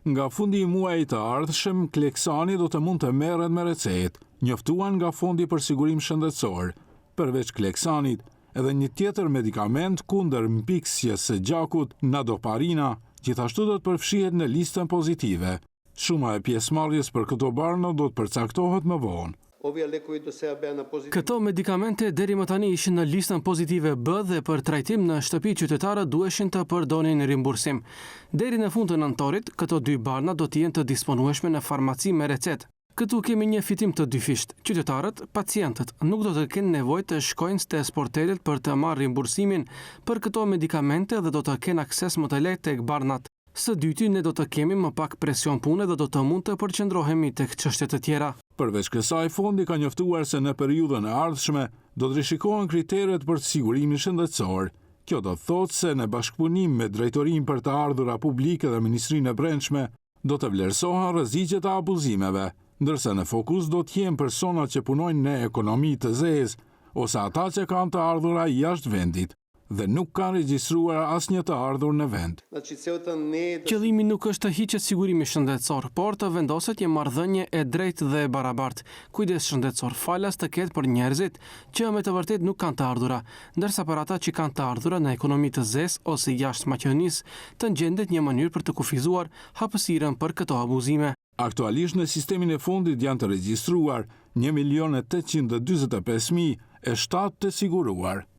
Nga fundi i muajit të ardhshëm, Kleksani do të mund të merret me recetë, njoftuan nga Fondi për Sigurim Shëndetësor. Përveç Kleksanit, edhe një tjetër medikament kundër mpiksjes së gjakut, Nadoparina, gjithashtu do të përfshihet në listën pozitive. Shuma e pjesëmarrjes për këto barna do të përcaktohet më vonë. Këto medikamente deri më tani ishin në listën pozitive B dhe për trajtim në shtëpi qytetarët duheshin të përdonin rimbursim. Deri në fund të nëntorit, këto dy barna do të jenë të disponueshme në farmaci me recetë. Këtu kemi një fitim të dyfishtë. Qytetarët, pacientët, nuk do të kenë nevojë të shkojnë te sportelet për të marrë rimbursimin për këto medikamente dhe do të kenë akses më të lehtë tek barnat. Së dyti, ne do të kemi më pak presion pune dhe do të mund të përqendrohemi tek çështje të tjera. Përveç kësaj, fondi ka njoftuar se në periudhën e ardhshme do të rishikohen kriteret për sigurimin shëndetësor. Kjo do të thotë se në bashkëpunim me Drejtorinë për të Ardhura Publike dhe Ministrinë e Brendshme do të vlerësohen rreziqet e abuzimeve, ndërsa në fokus do të jenë personat që punojnë në ekonomi të zezë ose ata që kanë të ardhura jashtë vendit dhe nuk kanë regjistruar asnjë të ardhur në vend. Qëllimi nuk është të hiqet sigurimi shëndetësor, por të vendoset një marrëdhënie e drejtë dhe e barabartë. Kujdes shëndetësor falas të ketë për njerëzit që me të vërtetë nuk kanë të ardhura, ndërsa për ata që kanë të ardhura në ekonomi të zezë ose jashtë Maqedonisë, të gjendet një mënyrë për të kufizuar hapësirën për këto abuzime. Aktualisht në sistemin e fondit janë të regjistruar 1.845.007 të siguruar.